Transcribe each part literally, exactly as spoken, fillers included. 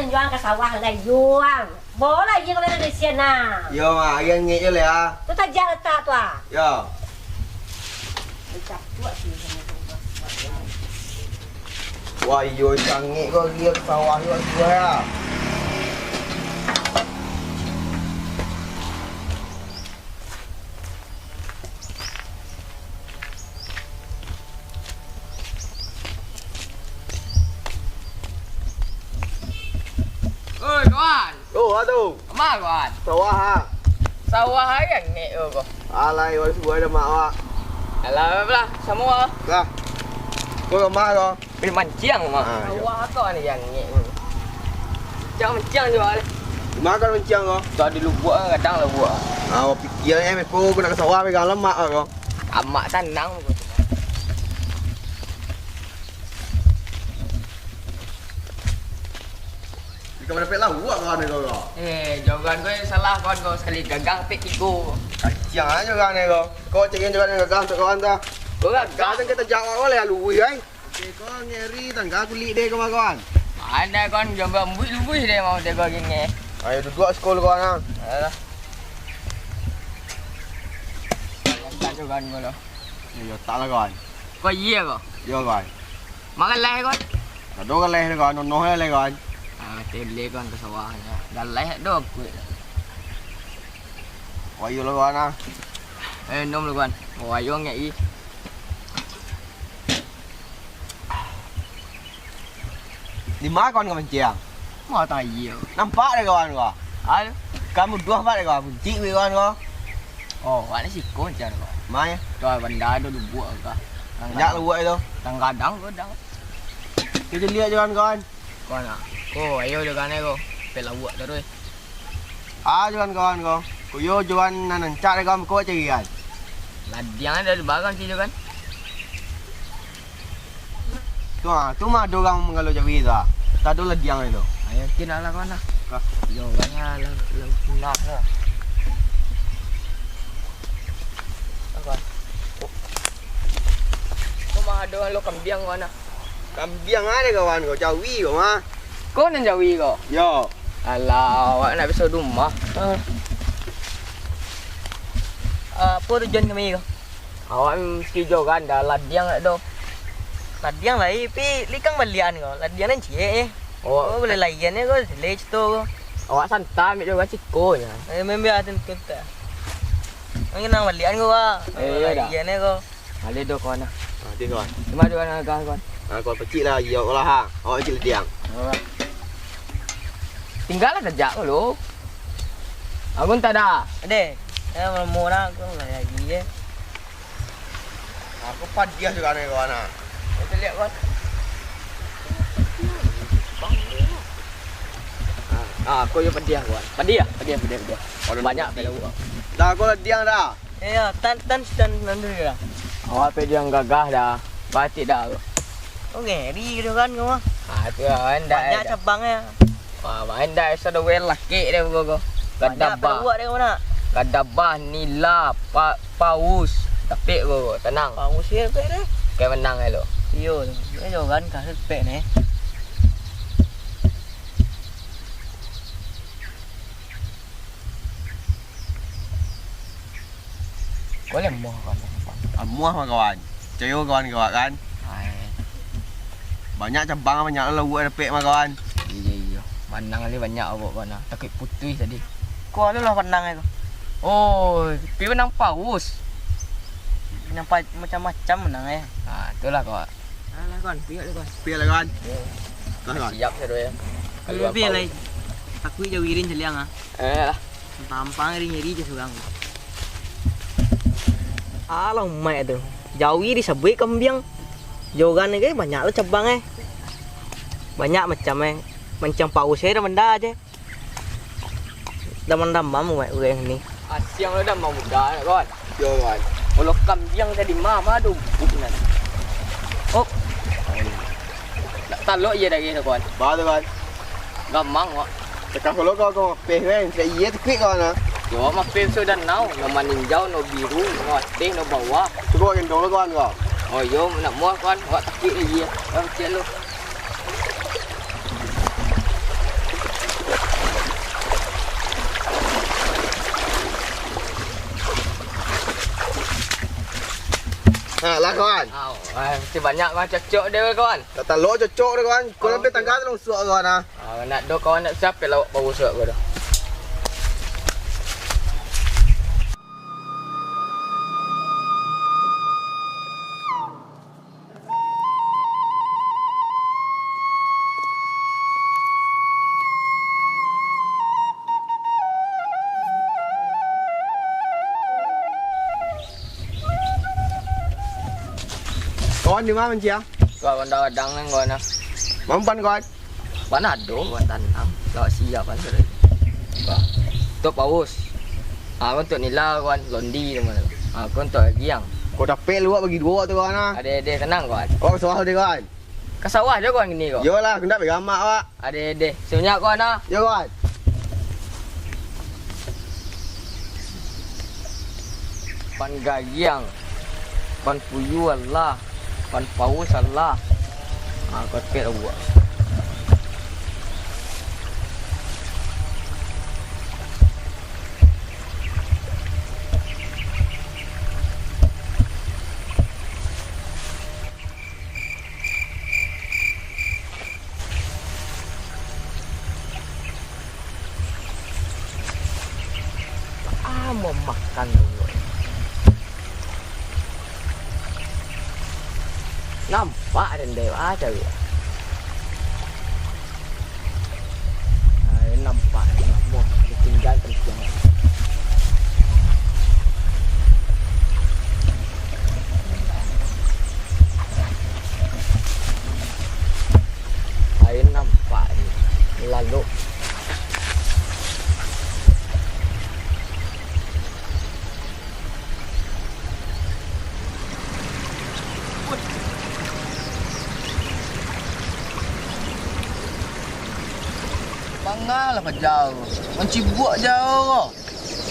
Juang ka sawah lai, juang. Bawa lai, kalau dari sian nah. Yo, Mak, ari angek jo lai, ah. Tu tajak letak tu, ah. Yo. Dicapuak sih. Wah, iyo, ari angek ko, ari ka sawah juo, juo, ah. Oi, kawan. Oh, aduh. Kama, kawan? Sawah, ha. Sawah ari angek ko. Alah, wak subuah dah, Mak, wak. Alah, alah, samo, ah. Lah. Ko kama, ko? Pai manciang, Mak. Ah, iyo. Sawah ko ari angek ko. Manciang, manciang juo, leh. Di ma ko manciang ko? Tu di lubuak, kadang lubuak. Ah, wak pikia, eh, ko, ko nak ka sawah, pegang lamak ko. Amak tanang ko. Di ka dapek lauak kawan ko, ko? Eh, jawaban ko nan salah, kawan ko. Sakali gagah, pek tigo. Kasian ajo kawan ko. Ko cari jawaban nan gagah untuak kawan tu. Ko gagah. Kadang kito jawab ko lah luruih, ai. Oke, ko ngeri tangga kulik deh, ko, kawan. Pandai, kawan, jawaban buik luruih deh, mau deh, ko gini. Ayo, duduak sikul, kawan, ah. Ayolah. Angkat jo, kawan, ko lo. Iyo, tak lah, kawan. Ko iyo, ko? Iyo, kawan. Makan lah, kawan. Kado kan leh, kawan, nonoh lah, kawan. Ah, tele, kawan, ka sawah nyo. Galeh do kuik. Wayo lah, kawan, ah. Eh, nom lah, kawan. Wayo ngek i. Di ma kawan ka manciang? Ma tayia. Nampak dek kawan ko? Aduh. Kamu duah bat dek kawan, buncik weh kawan ko. Oh, awak ni siko manciang ko. Ma nyo? Tu banda tu lubuak ka. Banyak lubuak tu. Kadang-kadang ko dang. Kito liek jo kawan-kawan. Kawan ah. Ko, ayo jo kawan ko. Pek lauak taruih. Ah, jo kawan-kawan ko. Ko yo jo kawan nan rancak dek kawan ko cari kan. Ladiang ado di balakang situ kan. Tu ah, tu mah ado urang manggalo jawi tu ah. Tak ado ladiang itu. Ayo, tin lah kawan lah. Kah? Yo, kawan lah, lah, lah, lah. Apa? Ko mah ado lo kambiang kawan ah. Kambiang ado kawan ko, jawi ko mah. Ko nan jawi ko? Yo. Alah, awak nak biso di rumah. Ah. Ah, apo tujuan kami ko? Awak mesti jo kan, dah ladiang nak tu. Ladiang lai, pi likang balian ko. Ladiang nan ciek eh. Oh. Oh, boleh layan eh ko, boleh cito ko. Awak santai, ambil jo kan siko nya. Eh, membiak tu kita. Angin nang balian ko, Wak. Eh, iyo dah. Layan eh ko. Alih do kawan ah. Ah, di kawan. Cuma di kawan agak kawan. Ah, kawan pacik lah, iyo lah ha. Awak pacik ladiang. Alright. Tinggal lah kejap dulu. Aku entah dah. Deh, eh, malam orang aku lagi eh. Aku padiah juga nih kawan ah. Kita lihat kawan. Ah, ah, aku juga padiah kawan. Padiah, padiah, padiah, padiah. Banyak padiah. Dah aku ladiang dah. Iyo, tan, tan, tan, nan dulu lah. Awak pe jo nan gagah dah. Batik dah. Oh, ngeri tu kan kau mah. Ah, tu lah, kan, dah, banyak dah. Cabangnya. Wah, main dah, asa dah well lakik dia, bro, bro. Banyak gadabah. Peluak dia kau nak. Gadabah, nila, pa-, paus. Tapi, bro, bro, tenang. Paus dia, pek dia. Kau menang, eh, lo. Iyo, dia jo kan, kasih pek ni. Kau lemah kawan. Lemah mah kawan. Cayo kawan kau kan. Ai. Banyak cabang, banyak lauak dapek mah kawan. Iyo, iyo. Manang ni banyak awak kawan. Takut putus tadi. Kau anu lah panang eh kau. Oh, pi panang paus. Nampak macam-macam menang eh. Ah, itulah kau. Alah kawan, piak lah kawan. Piak lah kawan. Yo. Nah, kawan. Siap sudah ya. Kaluar paus. Tapi lah, takut jauh iring caliang ah. Eh lah. Tampang iri nyeri je surang. Alah umaik tu. Jawi disabuik kambiang. Joran ni ke banyak lo cabang eh. Banyak macam eh. Mancang paus eh dah benda je. Damam-damam umaik urang ni. Asiang lo damam muda nak kawan. Yo kawan. Kalau kambiang tadi mama tu buk nan. Oh. Nak talok je dari tu kawan. Ba tu kawan. Gamang, wak. Takah kalau kau, kau mapeh, kan? Tidak iya, tekik kau, nah. Yo, mapeh so danau, no maninjau, no biru, no ateh, no bawah. Cukup gendong lo, kawan, kau. Oh, yo, nak muah, kawan. Wak tekik iya. Wak kecil lo. Ha, lah, kawan. Au, ah, masih banyak, kawan. Cocok dia, kawan. Tak talok cocok dia, kawan. Kau Oh, lebih okey. tangga tu langsung, kawan, ah. Ah, nak do, kawan, nak siapa lawak baru surat kau tu? Kawan di ma manciang? Kawan Radang nan kawan ah. Mampan kawan? Kawan ado, kawan tanang. Lawak siap kan sudah. Wah. Tok Paus. Ah, aku untuk Nila kawan, Londi nama tu. Ah, aku untuk Giang. Kau dapek lu bagi dua tu kawan ah. Ade, ade, tenang kawan. Kau sawah deh kawan. Ka sawah jo kawan kini ko. Yolah, aku ndak bagamak, Wak. Ade, ade. Senyap kawan ah. Yo kawan. Pan gagiang. Pan puyu alah. Pan paus alah. Ah, kau pek lah buat. Ah, mamakan dulu. Nampak den dek ada ya. Ah, nampak, nampak. Ditinggal terus. Ayo nampak ni. Lalu. Mangalah pajau. Mancibuak jauh ko.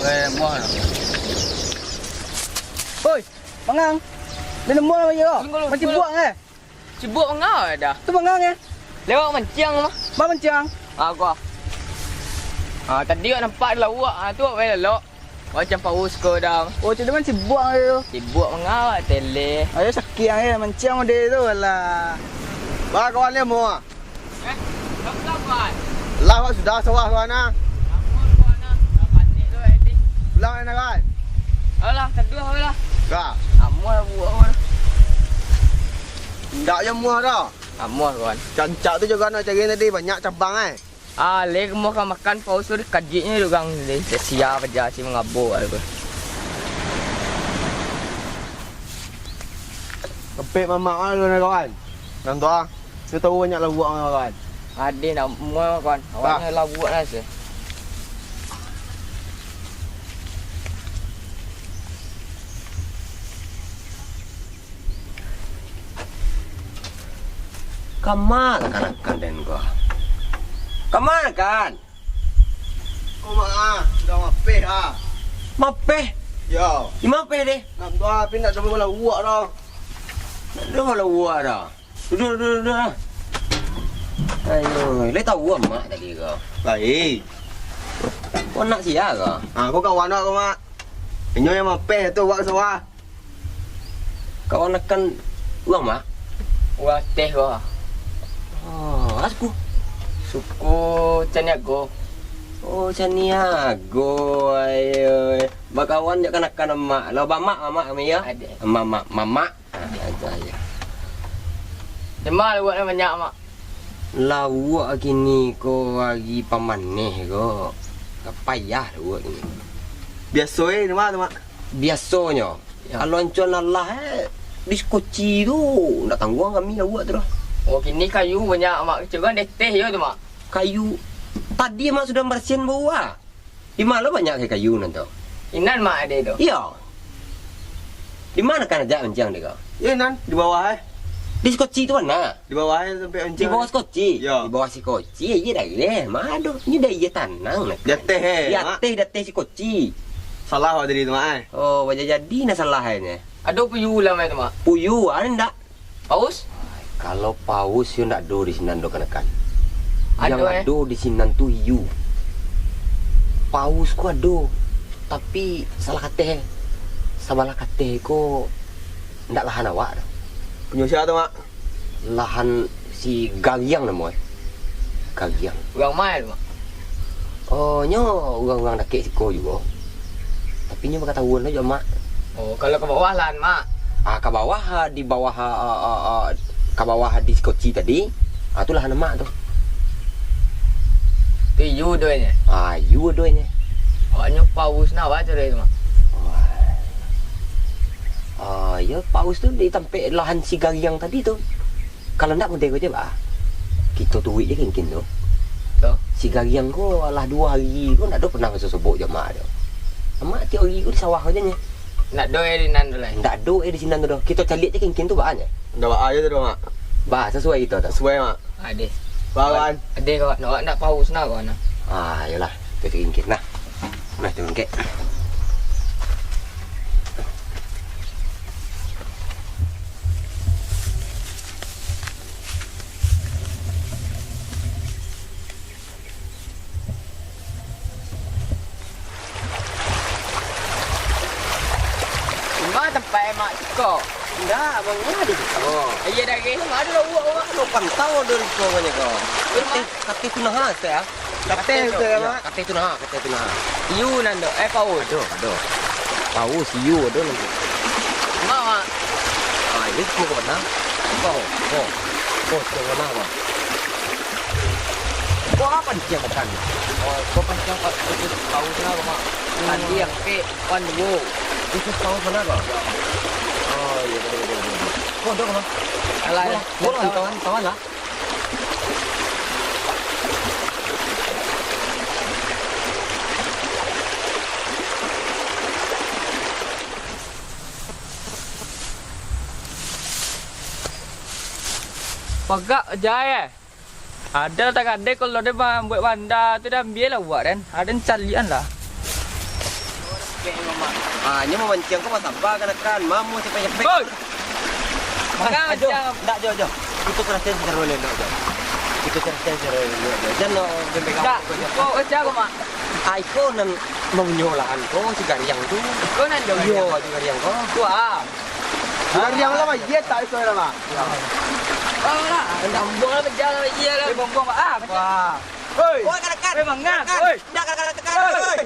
Weh, muah lah. Oi, mangang. Dia nemu lagi ko. Tunggu lu, tunggu lu. Mancibuak eh. Sibuk manga dah. Tu mangang eh? Lewat manciang mah. Ba manciang? Ah, gua. Ah, tadi awak nampak di lauak, ah, tu awak bai lalok. Macam paus ko dah. Oh, tu man sibuk eh tu. Sibuk manga awak tele. Ayo sakit eh, manciang ode tu lah. Ba kawan dia mua. Eh, kawan. Lah awak sudah sawah kawan ah. Kawan ah. Dah panik tu eh. Pulang eh kawan. Alah, kedua lah. Ka. Amuah buat awak. Indak jo muah doh. Amuah, kawan. Rancak tu juo nak cari tadi, banyak cabang ai. Ah, leh kamuah ka makan paus tu, dikajiknyo dek urang tadi. Sia-sia paja si mangabok ai ko. Kepek mamak ah, kawan. Nan tu ah. Nyo tahu banyak lauak, kawan. Ade nak muah, kawan. Awaknyo lauak lah se. Kama kanakan-kanakan den ko? Kama kan? Ko mak ah, sudah mapeh ah. Mapeh? Yo. Di mapeh deh? Nak doa tapi nak doa lauak dah. Nak doa lauak dah. Duduak, duduak, duduak. Ayo, lai tahu mak tadi ko? Lai. Ko nak sia ko? Ah, ko kawan awak ko mak. Inyo yang mapeh tu awak sawah. Kawan akan uang, Mak? Uang teh ko. Oh, asuku? Suku Caniago. Oh, Caniago. Ayo. Bakawan jo kanakan amak. Lo bamak, mamak kami yo? Ade. Mamak, mamak. Ade. Ah, itu aja. Dema lo buat banyak, Mak. Lauak kini ko ari pamaneh ko, ka payah lauak kini. Biaso e, di ma tu, Mak? Biasonyo, ya, kalau ancuan alah, eh, di Sekoci tu, ndak tangguang kami lauak tu doh. Oh, kini kayu banyak, Mak. Kecil kan deteh yo tu, Mak. Kayu. Tadi Mak sudah barasiahan bawah. Di ma lo banyak kayu nan tu? Inan mak ade tu. Iyo. Di ma kan ajak manciang dek ko? Iyo, nan di bawah, eh. Di Sekoci tu bana? Di bawah, eh, sampai manciang. Di bawah Sekoci? Iyo. Di bawah Sekoci, iyo dah, eh. Ma ado? Ini dah, iyo, tanang nak. Di ateh, eh, Mak. Di ateh, di ateh Sekoci. Salah awak tadi tu, Mak, eh. Oh, bajadi-jadi nah salah, eh, nyo. Ado puyu lah, Mak, tu, Mak. Puyu, ado ndak? Paus? Kalau paus yo ndak ado di sinan do kanakan. Ado, eh? Yang ado di sinan tu hiu. Paus ko ado, tapi salah kateh. Sabalah kateh ko Ndak lahan awak tu. Punyo sia tu, Mak? Lahan si Gariang namo e. Gariang. Urang ma tu, Mak? Oh, nyo urang-urang dakek siko juo. Tapi nyo bakatahuan lo jo Mak. Oh, kalau ka bawah lahan Mak? Ah, ka bawah, ah, di bawah, ah, ah, ah, ah, ka bawah di si Koci tadi. Ah, tu lahan Mak tu. Tu iyo doh nyo? Ah, iyo doh nyo. Awaknyo paus nah, baa caro tu, Mak? Wah. Ah, iyo, paus tu di tampek lahan si Gariang tadi tu. Kalau ndak, mode ko je, bah. Kito turuik je kingkin tu. Tu. Si Gariang ko lah duo hari ko ndak ado pernah basobok jo Mak tu. Mak tiok hari ko di sawah ko je nyo. Ndak ado e di nan tu lai. Ndak ado e di sinan tu doh. Kito caliak je kingkin tu, bah, nyo. Ndak baa je tu doh, Mak. Bah, sasuai kito tu. Sasuai, Mak. Adeh. Bah, kawan. Adeh, kawan. Awak ndak paus nah, kawan. Ah, iyolah. Kito kingkin nah. Nah, tu kingkin. Di ma tampek Mak siko? Indak, Bang, ma di siko? Iyo, dari ma ado lauak, Bang? Ado pantau ado di siko banyak ko. Di ma? Kateh, kateh tu nah, Ustaz, yo. Kateh, Ustaz, yo, Mak? Kateh tu nah, kateh tu nah. Hiu nan ado, eh, paus. Ado, ado. Paus, hiu ado nanti. Di ma, Mak? Ah, ini siko ka ma? Ko, ko. Ko, siko ka ma, Mak? Ko apo panciang makan? Oh, ko panciang, Pak, itu tahu lah, Mak. Tadi yang pe, pan dulu. Itu tahu mana, Pak? Oh, iyo, betul, betul, betul. Ko, ado, Mak. Alah, ko, ko, tawan, tawan lah. Pagak jai, eh. Ado lah tagadai, kalau ado mambuek banda tu, dah ambiak lah awak den. Aden caliak lah. Ah, nyo mamanciang ko basaba kanakan. Mamu capek-capek. Oi! Mangang ajo. Ndak, jo, jo. Kito karasain sacaro elok, jo. Kito karasain sacaro elok, jo. Jan lo, bembek. Ndak, ko jo. Ko, ko sia ko, Mak? Ah, iko nan mamunyo lahan ko, si Gariang tu. Iko nan jo. Iyo, Gariang. Si Gariang ko. Tu, ah. Gariang lah, Mak. Iyo, tak iko lah, Mak. Wah, lah. Ndak buang lah, pecah lah, iyo lah. Eh, buang-buang, Mak. Ah, pecah. Wah. Oi. Oi, kanakan. Oi, mangang. Kanakan. Oi. Ndak, kanakan, kanakan. Oi. Oi.